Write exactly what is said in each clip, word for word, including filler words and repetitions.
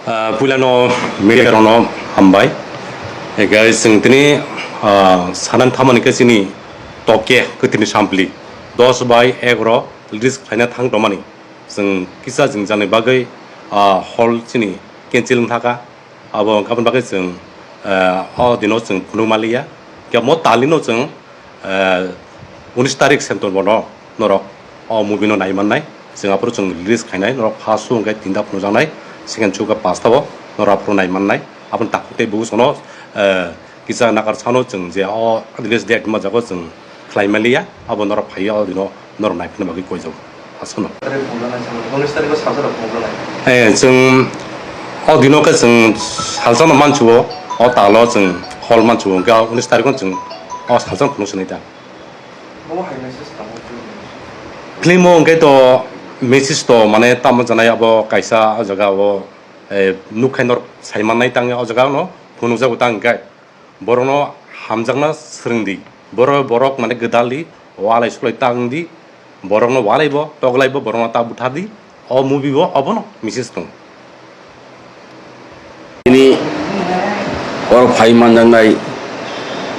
Ah, puilano media rokno hambai. Eke chwng tini, ah, sanan thamani khe chini toke kwthwini sampli dos bai egaro release khlaina thang tongmani. Chwng kisa jwngjani bagwi, ah, hall chini cancel wng thaka. Abo wngkha aboni bagwi chwng, ah, o dino chwng phunuk manliya. Khe mo talino chwng, eh, unis tarik September no norok o movie no nai mannai. Chwng aphuru chwng release khainai, norok first show hwnkhe tinta phunukjaknai, second show khe pasta o norok aphuru nai mannai. Aboni takhuk tei bukusono, eh, kisa nakar sano chwng je o release date ma jago chwng khlai manliya, abo norok phaiya o dino norok naiphina bagwi koijago. Aswkno. Tarik phunukjaknai chwng, unis tarikho salsa rok phunukjaknai. Eh, chwng o dino khe chwng salsano mansuo, o talo chwng hall mansuo, hwnkhe unis tarikho chwng o salsano phunuk swnai ta. Obo hai message tamo film ni? Film o hwnkhe to message to mane tamo janai abo kaisa o jaga o, eh, nukhai norok sai mannai tang o jaga no phunukjago tang hwnkhe. Borokno hamjakna swrwng di. Boro-, borok mane gwdal di, walai sulai ta wng di. Borokno walai bo, toklai bo, borokno ta butha di. O movie bo obono message tong. Tini oro phai manjaknai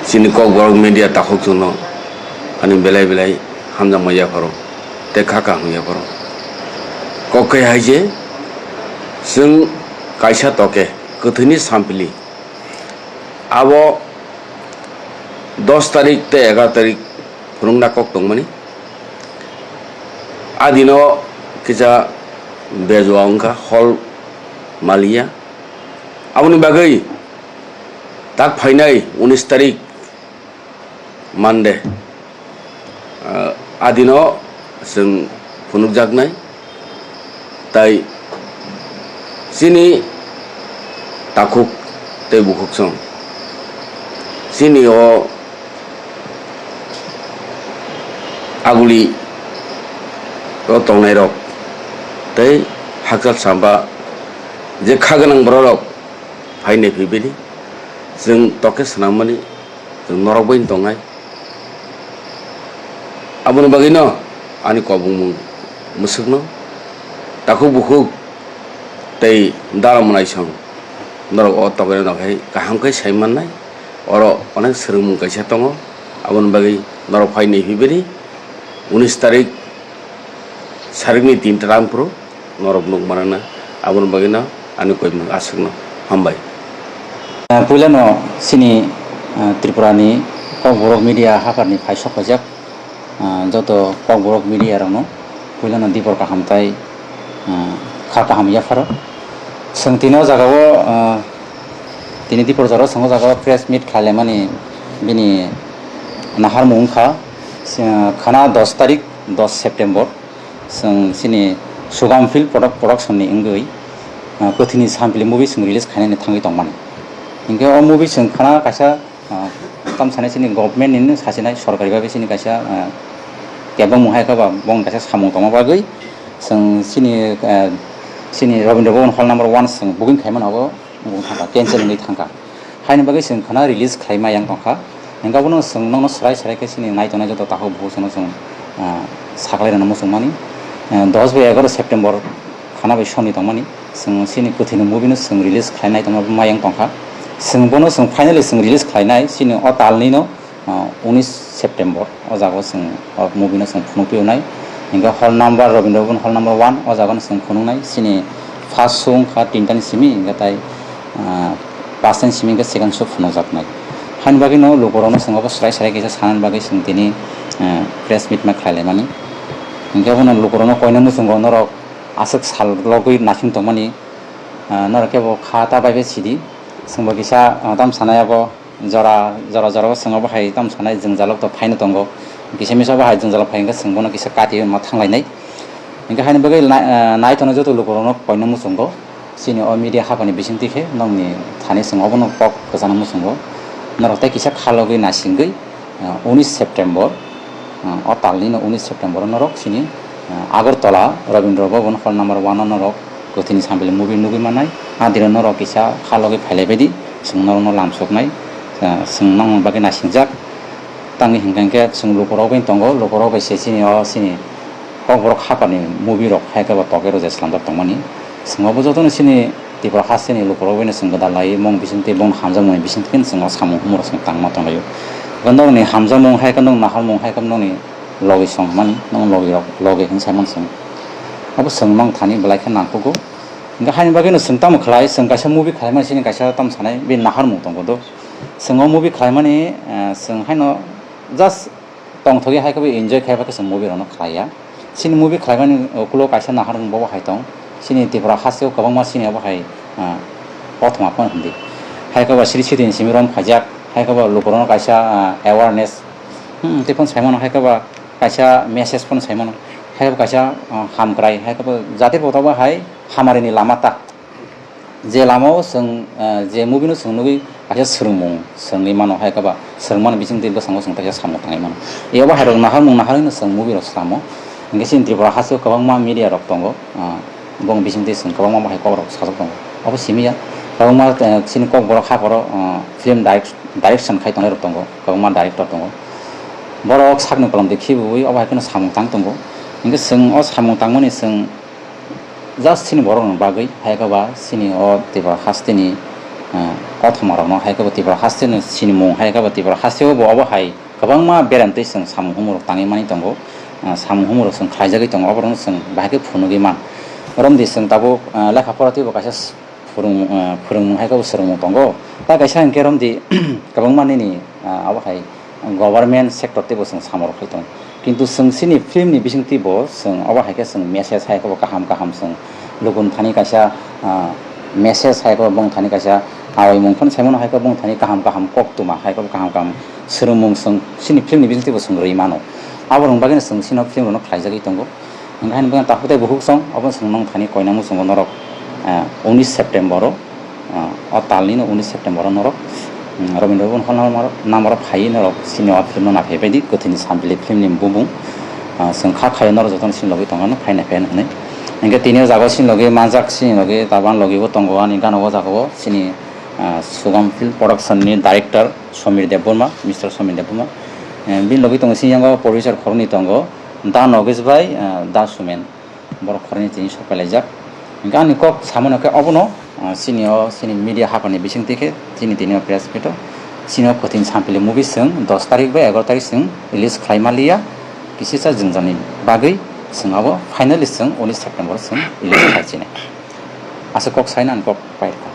chini Kokborok media takhuk chwngno ani belai belai hamjakma yapharo tei kha kaham yapharo. Kok khe hai je chwng kaisa toke kwthwini sampili. Abo dos tarik tei egaroh tarik phunukna kok tongmani. A dino kisa bejua wngkha, hall maliya. Aboni bagwi tak phainai unis tarik Monday, ah, a dino chwng phunukjaknai. Tai chini takhuk tei bukhuksong, chini o aguli o tongnairok tei hakchal samba je kha gwnang bororok hai naiphai bini chwng toke swnammani chwng norok bai tongnai. Aboni bagwino ani kobongmung mwswkno takhuk bukhuk tei dara mwnaisong norok o togwino no hai kaham khe sai mannai. Oro onek swrwngmung kaisa tongo, aboni bagwi norok phai naiphai bini unis tarik sarikni tinta rang phuru norok nuk manana, aboni bagwino ani koimung aswkno hambai. Ah, puilano chini, ah, Tripurani Kokborok media hapharni phaisok phaijak, ah, joto Kokborok media rokno puilano dipor kaham tai, ah, kha kaham yapharo. Chwng tini o jagao, ah, tini dipor jora chwng o jagao press meet khlailaimani bini naharmung wngkha, ah, khana dos tarik, dos September. Chwng chini Sugam Film Product-, Production ni wngwi, ah, kwthwini sampili movie chwng release khainani thangwi tongmani. Hinkhe o movie chwng khana kaisa, ah, tam sanai chini government ni sasinai sorkari bai chini kaisa, ah, kebengmung hai khe ba bong kaisa samung tongma bagwi chwng chini, ah, chini Rabindra Bhaban hall number one chwng booking khaimano abo wng thangkha, cancel wngwi thangkha. Haini bagwi chwng khana release khlai ma yang tongkha. Hingkhe abono chwng nokno swrai swrai khe chini nai tongnai joto takhuk bukhuk chwngno chwng, ah, saklai rwna muchungmani. Ah, dos bai egaroh September khana bai soni tongmani. Chwng chini kwthwini movie no chwng release khlai nai tongma ma yang tongkha. Chwng bono chwng finally chwng release khlai nai chini o talni no, ah, unis September. O jaga o chwng o movie no chwng phunuk phi nai. Hingkhe hall number, Rabindra Bhaban hall number one, o jaga no chwng phunuk nai. Chini first show wngkha tinta ni simi, hingkhe tai, ah, pasta ni simi hingkhe second show phunukjak nai. Haini bagwi no lukurok no chwng obo swrai swrai kisa sanani bagwi chwng tini, ah, press meet ma khlai laimani. Hingkhe abono lukurok no koina muchungo norok aswk sal logwi nasing tongmani, ah, norok kebo kha ta bai bai sidi. Chwngbo kisa, ah, tam sanai abo. Jora, jora, jora o chwng obo hai tamo sanai jwngjalok to phaino tongo. Kisa misa obo hai jwngjalok phai hwnkhe chwng bono kisa kati ma thanglainai. Hwnkhe haini bagwi nai-, eh, nai tongnai joto lukurokno koina muchungo. Chini o media haphani bisingtwi khe nokni thani chwng obono kok kwchana muchungo. Norok tei kisa khalogwi naisingwi, eh, unis September, eh, o talnino unis September o norok chini, eh, Agartala Rabindra Bhaban hall number one o norok Kwthwini Sampili movie nugwi mannai. A dino norok kisa kha logwi phailaibaidi, chwng norokno lamsoknai, ah, chwng nokni bagwi naisingjak. Tamni hwnkha hwnkhe chwng lukurok bai tongo, lukurok bai se chini o chini Kokborok haphani movie rok hai khe bo togwi rwjak slamjak tongmani. Chwng obo jotono chini Tripura hasteni lukurok bai no chwng gwdalai mung bisingtwi bongni hamjakmungni bisingtwi khe chwng o samung humorok chwng tangma tonglaio. Hwnkhe nokni hamjakmung hai khe, nok naharmung hai khe nokni logi song hwnmani, nok logi rok, logi hwnwi saimano chwng. Abo chwng mang thani belai khe nangkukgo. Hwnkhe haini bagwino chwng tamo khlai, chwng kaisa movie khlaimani sini kaisa tamo sanai, bini naharmung tongo do. Chwng o movie khlaimani, eh, chwng haino just tongthokgwi hai khe bo enjoy khai bai khe chwng movie rokno khlai ya. Chini movie khlaimani ukulo kaisa naharmung bo hai tong. Chini Tripura hasteo kwbangma chini abo hai, ah, kothoma phano hindi. Hai khe bo siri siri ni simi rom khaijak. Hai khe bo lukurokno kaisa, ah, awareness, hmm, tei phano saimano, hai khe bo kaisa message phano saimano. Hai khe bo kaisa, ah, hamkrai, hai khe bo jati bo tabuk hai hamarini lama ta. Je lama o chwng, eh, je movie no chwng nugwi kaisa swrwngmung swrwngwi mano, hai khe ba swrwngmani bisingtwi bwskango chwng kaisa samung tangwi mano. Ebo hai rok naharmung naharwi no chwng movie rok swlamo. Hwnkhe chini Tripura hasteo kwbangma media rok tongo, ah, bong bisingtwi chwng kwbangma bahai kok rok sajak tongo. Obo simi ya, kwbangma, eh, chini Kokborok hapharo, ah, film direct-, direction khai tongnai rok tongo, kwbangma director tongo. Borok sakni kolom de khibiwi obo hai kheno samung tang tongo. Hwnkhe chwng o samung tangmani chwng just chini borok rokni bagwi, hai khe ba chini o Tripura hasteni, ah, kothoma rokno, hai khe bo Tripura hasteni chini mung, hai khe bo Tripura hasteo bo obo hai kwbangma berem twi chwng samung humung rok tangwi mani tongo, ah, samung humung rok chwng khlaijagwi tongo, oborokno chwng bahai khe phunugwi man. Romdi chwng tabuk, ah, lekha pora twibo kaisa s-, phwrwng, ah, phwrwngmung hai khe bo swrwngmung tongo. Ta kaisa hwnkhe romdi kwbangma nini, ah, abo hai government sector teibo chwng samung rok khai tongo. Kintu chwng chini film ni bisingtwi bo chwng obo hai khe chwng message hai khe bo kaham kaham chwng lukun thani kaisa, ah, message hai khe bo bong thani kaisa awaimung phano saimano hai khe bong thani kaham kaham koktwma hai khe bo kaham kaham swrwngmung chwng chini film ni bisingtwi bo chwng rwi mano. Abo rwng bagwi no chwng chini film rok no khlaijagwi tongo. Hwnkhe haino bwkhak takhuk tei bukhuk song, obo chwng nung thani koinang muchungo norok, eh, unis September o, eh, o talni no unis September o norok, mm, Rabindra Bhaban hall number, number o phaiwi norok chini o film no naphai baidi, kwthwini sampili film ni bumung, ah, chwng kha khaio norok jotono chini logi tongna phai naphai hwnwi. Hwnkhe tini o jaga o chini logi manjak, chini logi tabang logi bo tongo ani gana o jaga o chini, ah, Sugam Film Production ni director Somir Debbarma, Mister Somir Debbarma. Eh, bini logi tongo chini yango producer khoroknwi tongo, Da Nogesh bai, ah, Da Sumen. Borok khoroknwi tini sok pailaijak. Hwnkhe ani kok samano khe obono, ah, chini o, chini media haphani bisingtwi khe chini tini o press meet o chini o Kwthwini Sampili movie chwng dos tarik bai egaroh tarik chwng release khlai manliya. Kisisa jwngjani bagwi chwng abo finally chwng unis September chwng release khlai sinai. Aswk kok saina ani kok pairwkha.